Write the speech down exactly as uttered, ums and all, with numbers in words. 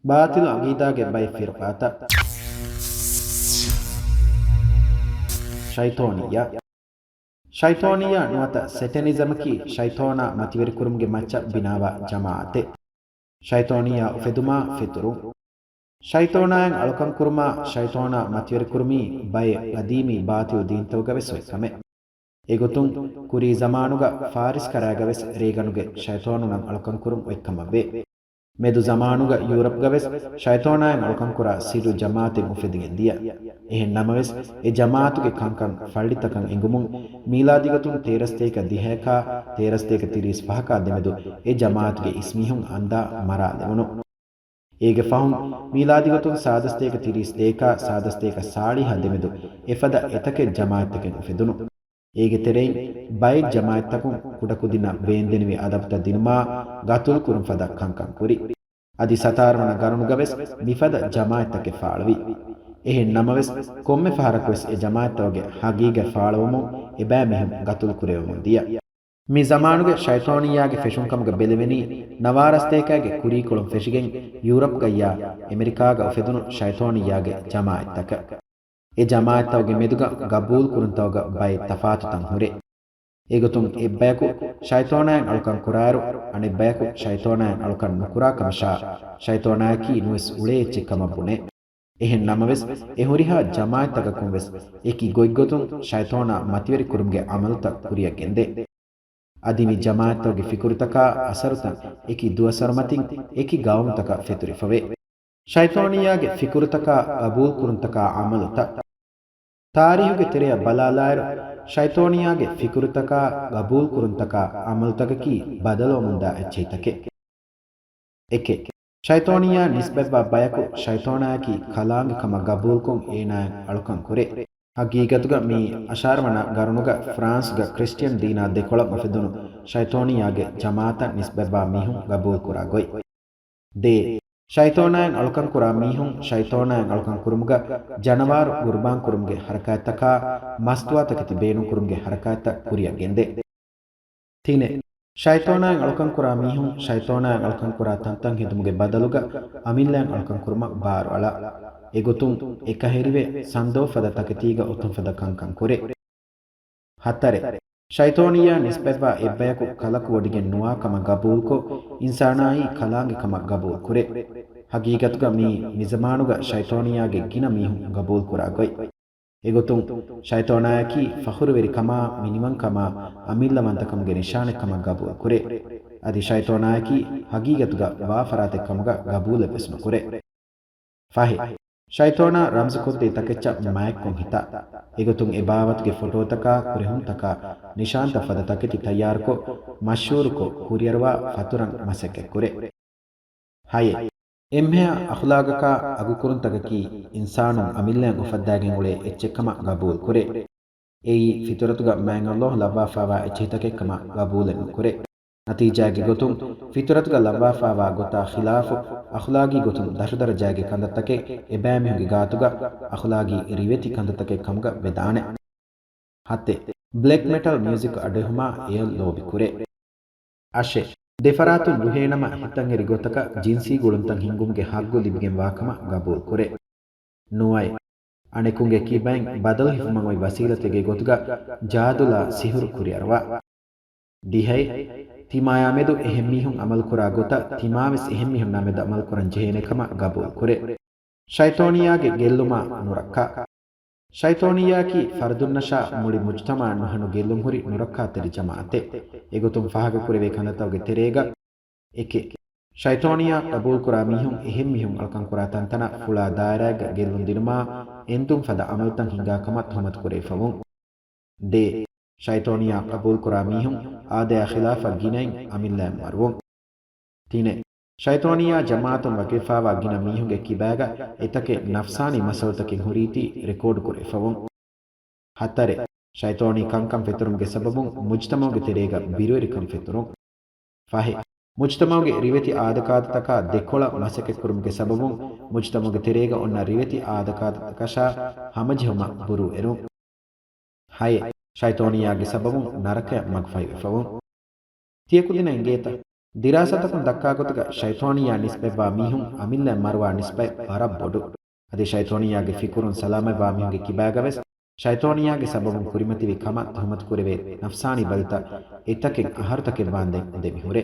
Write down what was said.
ބާޠިލު އަގީދާގެ ބައެއް ފިރުޤާތައް. ޝައިޠޯނިއްޔާ. ޝައިޠޯނިއްޔާ ނުވަތަ ސެޓެނިޒަމަކީ ޝައިޠޯނާ މަތިވެރިކުރުމުގެ މައްޗަށް ބިނާވާ ޖަމާޢަތެއް. ޝައިޠޯނިއްޔާ އުފެދުމާ ފެތުރުން. ޝައިޠޯނާއަށް އަޅުކަންކުރުމާ ޝައިޠޯނާ މަތިވެރިކުރުމީ ބައެއް ޤަދީމީ ބާޠިލު ދީންތަކުގަވެސް އޮތްކަމެއް. އެގޮތުން ކުރީ ޒަމާނުގަ ފާރިސް ކަރައިގަވެސް ރޭގަނުގެ ޝައިޠޯނުންނަށް އަޅުކަންކުރުން އޮތްކަމަށްވޭ. މެދު ޒަމާނުގަ ޔޫރަޕްގަވެސް ޝައިޠޯނާއަށް އަޅުކަންކުރާ ސިއްރު ޖަމާޢަތެއް އުފެދިގެން ދިޔަ. އެހެން ނަމަވެސް، އެ ޖަމާޢަތުގެ ކަންކަން ފައްޅިތަކަށް އެނގުމުން، މީލާދީ ގޮތުން ތޭރަ ސަތޭކަ ދިހައަކާ ތޭރަ ސަތޭކަ ތިރީސް ފަހަކާ ދެމެދު އެ ޖަމާޢަތުގެ އިސް މީހުން އަންދާ މަރާލެވުނު. އޭގެ ފަހުން، މީލާދީ ގޮތުން ސާދަ ސަތޭކަ ތިރީސް ދޭކާ ސާދަ ސަތޭކަ ސާޅީހާ ދެމެދު އެފަދަ އެތަކެއް ޖަމާޢަތްތަކެއް އުފެދުނު. އޭގެ ތެރެއިން ބައެއް ޖަމާޢަތްތަކުން ކުޑަކުދިންނަށް ވޭންދެނިވި އަދަބުތައް ދިނުމާ ގަތުލު ކުރުން ފަދަ ކަންކަން ކުރި. އަދި ސަތާރަ ވަނަ ގަރުނުގަވެސް މިފަދަ ޖަމާޢަތްތަކެއް ފާޅުވި. އެހެން ނަމަވެސް، ކޮންމެ ފަހަރަކުވެސް އެ ޖަމާޢަތްތަކުގެ ހަގީގަތް ފާޅުވަމުން އެބައިމީހުން ގަތުލު ކުރެވެމުން ދިޔަ. މި ޒަމާނުގެ ޝައިޠޯނިއްޔާގެ ފެށުންކަމުގަ ބެލެވެނީ ނަވާރަ ސަތޭކައިގެ ކުރީކޮޅުން ފެށިގެން ޔޫރަޕްގައްޔާ އެމެރިކާގަ އުފެދުނު ޝައިޠޯނިއްޔާގެ ޖަމާޢަތްތަކަށް. އެ ޖަމާޢަތްތަކުގެ މެދުގަ ގަބޫލުކުރުންތަކުގަ ބައެއް ތަފާތުތައް ހުރޭ. އެގޮތުން އެއްބަޔަކު ޝައިޠޯނާއަށް އަޅުކަން ކުރާއިރު، އަނެއްބަޔަކު ޝައިޠޯނާއަށް އަޅުކަން ނުކުރާ ކަމަށާ، ޝައިޠޯނާއަކީ ނުވެސް އުޅޭ އެއްޗެއް ކަމަށް ބުނޭ. އެހެން ނަމަވެސް، އެ ހުރިހާ ޖަމާޢަތްތަކަކުން ވެސް އެކި ގޮތްގޮތުން ޝައިޠޯނާ މަތިވެރި ކުރުމުގެ ޢަމަލުތައް ކުރިއަށް ގެންދޭ. އަދި މި ޖަމާޢަތްތަކުގެ ފިކުރުތަކާ އަސަރުތައް އެކި ދުވަސްވަރު މަތިން އެކި ގައުމުތަކަށް ފެތުރިފަވޭ. ޝައިޠޯނިއްޔާގެ ފިކުރުތަކާ ގަބޫލުކުރުންތަކާ ޢަމަލުތައް. ތާރީޚުގެ ތެރެއަށް ބަލާލާއިރު، ޝައިޠޯނިއްޔާގެ ފިކުރުތަކާ ގަބޫލުކުރުންތަކާ ޢަމަލުތަކަކީ ބަދަލުވަމުންދާ އެއްޗެހިތަކެއް. އެކެއް، ޝައިޠޯނިއްޔާ ނިސްބަތްވާ ބަޔަކު ޝައިޠޯނާއަކީ ކަލާނގެ ކަމަށް ގަބޫލުކޮށް އޭނާއަށް އަޅުކަން ކުރޭ. ހަގީގަތުގަ މީ އަށާރަ ވަނަ ގަރުނުގަ ފްރާންސްގަ ކްރިސްޓިއަން ދީނާ ދެކޮޅަށް އުފެދުނު ޝައިޠޯނިއްޔާގެ ޖަމާޢަތަށް ނިސްބަތްވާ މީހުން ގަބޫލުކުރާ ގޮތް. ދޭއް، ޝައިޠޯނާއަށް އަޅުކަން ކުރާ މީހުން ޝައިޠޯނާއަށް އަޅުކަން ކުރުމުގަ ޖަނަވާރު ޤުރުބާން ކުރުމުގެ ޙަރަކާތްތަކާ މަސްތުވާތަކެތި ބޭނުން ކުރުމުގެ ޙަރަކާތްތައް ކުރިއަށް ގެންދޭ. ތިނެއް، ޝައިޠޯނާއަށް އަޅުކަން ކުރާ މީހުން ޝައިޠޯނާއަށް އަޅުކަން ކުރާ ތަންތަން ހެދުމުގެ ބަދަލުގަ އަމިއްލައަށް އަޅުކަން ކުރުމަށް ބާރުއަޅާ. އެގޮތުން އެކަހެރިވެ ސަންދޯ ފަދަ ތަކެތީގަ އޮތުން ފަދަ ކަންކަން ކުރޭ. ހަތަރެއް، ޝައިޠޯނިއްޔާ ނިސްބަތްވާ އެއްބަޔަކު ކަލަކު ވޮޑިގެން ނުވާ ކަމަށް ގަބޫލުކޮށް، އިންސާނާއީ ކަލާނގެ ކަމަށް ގަބޫލު ކުރޭ. ހަގީގަތުގަ މީ މިޒަމާނުގަ ޝައިޠޯނިއްޔާގެ ގިނަ މީހުން ގަބޫލު ކުރާ ގޮތް. އެގޮތުން، ޝައިޠޯނާއަކީ ފަޚުރުވެރިކަމާ، މިނިވަންކަމާ، އަމިއްލަވަންތަކަމުގެ ނިޝާނެއް ކަމަށް ގަބޫލު ކުރޭ. އަދި ޝައިޠޯނާއަކީ ހަގީގަތުގަ ވާ ފަރާތެއް ކަމުގަ ގަބޫލެއް ވެސް ނުކުރޭ. ފަހެއް، ޝައިޠޯނާ ރަމްޒުކޮށްދޭ ތަކެއްޗަށް މާތްކޮށް ހިތާ. އެގޮތުން އެ ބާވަތުގެ ފޮޓޯތަކާ، ކުރެހުންތަކާ، ނިޝާންތައް ފަދަ ތަކެތި ތައްޔާރުކޮށް، މަޝްހޫރުކޮށް، ކުރިއަރުވާ ފަތުރަން މަސައްކަތް ކުރޭ. ހައެއް، އެންމެހާ އަޚުލާގަކާ އަގުކުރުންތަކަކީ އިންސާނުން އަމިއްލައަށް އުފައްދާގެން އުޅޭ އެއްޗެއްކަމަށް ގަބޫލު ކުރޭ. އެއީ ފިޠުރަތުގަ މާތް ﷲ ލައްވާފާވާ އެއްޗެހިތަކެއްކަމަށް ގަބޫލެއް ނުކުރޭ. ނަތީޖާގެ ގޮތުން، ފިޠުރަތުގަ ލައްވާފާވާ ގޮތާ ޚިލާފު އަޚުލާގީ ގޮތުން ދަށުދަރަޖާގެ ކަންތައްތަކެއް އެބައިމީހުންގެ ގާތުގަ އަޚުލާގީ ރިވެތި ކަންތައްތަކެއް ކަމުގަ ވެދާނެ. ހަތެއް، ބްލެކް މެޓަލް މިއުޒިކް އަޑުއެހުމާ އެޔަށް ލޯބި ކުރޭ. އަށެއް، ދެފަރާތުން ރުހޭނަމަ ހިތަށްއެރި ގޮތަކަށް ޖިންސީ ގުޅުންތައް ހިންގުމުގެ ހައްގު ލިބިގެންވާކަމަށް ގަބޫލު ކުރޭ. ނުވައެއް، އަނެކުންގެ ކިބައިން ބަދަލު ހިފުމަށް އޮތް ވަސީލަތެއްގެ ގޮތުގަ ޖާދުލާ ސިހުރު ކުރިއަރަވާ. ދިހައެއް، ތިމާޔާ މެދު އެހެން މީހުން އަމަލުކުރާ ގޮތަށް ތިމާވެސް އެހެން މީހުންނާ މެދު އަމަލުކުރަން ޖެހޭނެ ކަމަށް ގަބޫލު ކުރޭ. ޝައިޠޯނިއްޔާގެ ގެއްލުމާ ނުރައްކާ. ޝައިޠޯނިއްޔާއަކީ ފަރުދުންނަށާ މުޅި މުޖުތަމަޢަށް ނުހަނު ގެއްލުން ހުރި ނުރައްކާތެރި ޖަމާޢަތެއް. އެގޮތުން ފާހަގަކުރެވޭ ކަންތައްތަކުގެ ތެރޭގަ، އެކެއް، ޝައިޠޯނިއްޔާ ޤަބޫލުކުރާ މީހުން އެހެން މީހުން އަޅުކަންކުރާ ތަންތަނަށް ފުޅާ ދާއިރާއެއްގަ ގެއްލުން ދިނުމާ އެންދުން ފަދަ އަމަލުތައް ހިންގާ ކަމަށް ތުހުމަތު ކުރެވިފަވުން. ދޭއް، ޝައިޠޯނިއްޔާ ޤަބޫލުކުރާ މީހުން އާދަޔާ ޚިލާފަށް ގިނައިން އަމިއްލައަށް މަރުވުން. ތިނެއް، ޝައިޠޯނިއްޔާ ޖަމާޢަތުން ވަކިވެފާވާ ގިނަ މީހުންގެ ކިބާގަ އެތަކެއް ނަފްސާނީ މައްސަލަތަކެއް ހުރީތީ ރެކޯޑު ކުރެވިފަވުން. ހަތަރެއް، ޝައިޠޯނީ ކަންކަން ފެތުރުމުގެ ސަބަބުން މުޖުތަމަޢުގެ ތެރޭގަ ބިރުވެރިކަން ފެތުރުން. ފަހެއް، މުޖުތަމަޢުގެ ރިވެތި އާދަކާދަތަކާ ދެކޮޅަށް މަސައްކަތްކުރުމުގެ ސަބަބުން މުޖުތަމަޢުގެ ތެރޭގަ އޮންނަ ރިވެތި އާދަކާދަތަކަށާ ހަމަޖެހުމަށް ބުރޫއެރުން. ހައެއް، ޝައިޠޯނިއްޔާގެ ސަބަބުން ނަރަކަޔަށް މަގުފަހިވެފަވުން. ތިޔަ ކުދިންނަށް އެނގޭތަ؟ ދިރާސާތަކުން ދައްކާ ގޮތުގަ ޝައިޠާނިއްޔާ ނިސްބަތްވާ މީހުން އަމިއްލައަށް މަރުވާ ނިސްބަތް ވަރަށް ބޮޑު. އަދި ޝައިޠާނިއްޔާގެ ފިކުރުން ސަލާމަތްވާ މީހުންގެ ކިބާގަވެސް ޝައިޠާނިއްޔާގެ ސަބަބުން ކުރިމަތިވި ކަމަށް ތުހުމަތުކުރެވޭ ނަފްސާނީ ބަލިތައް އެތަކެއް އަހަރުތަކެއް ވާންދެން އުނދެމިހުރޭ.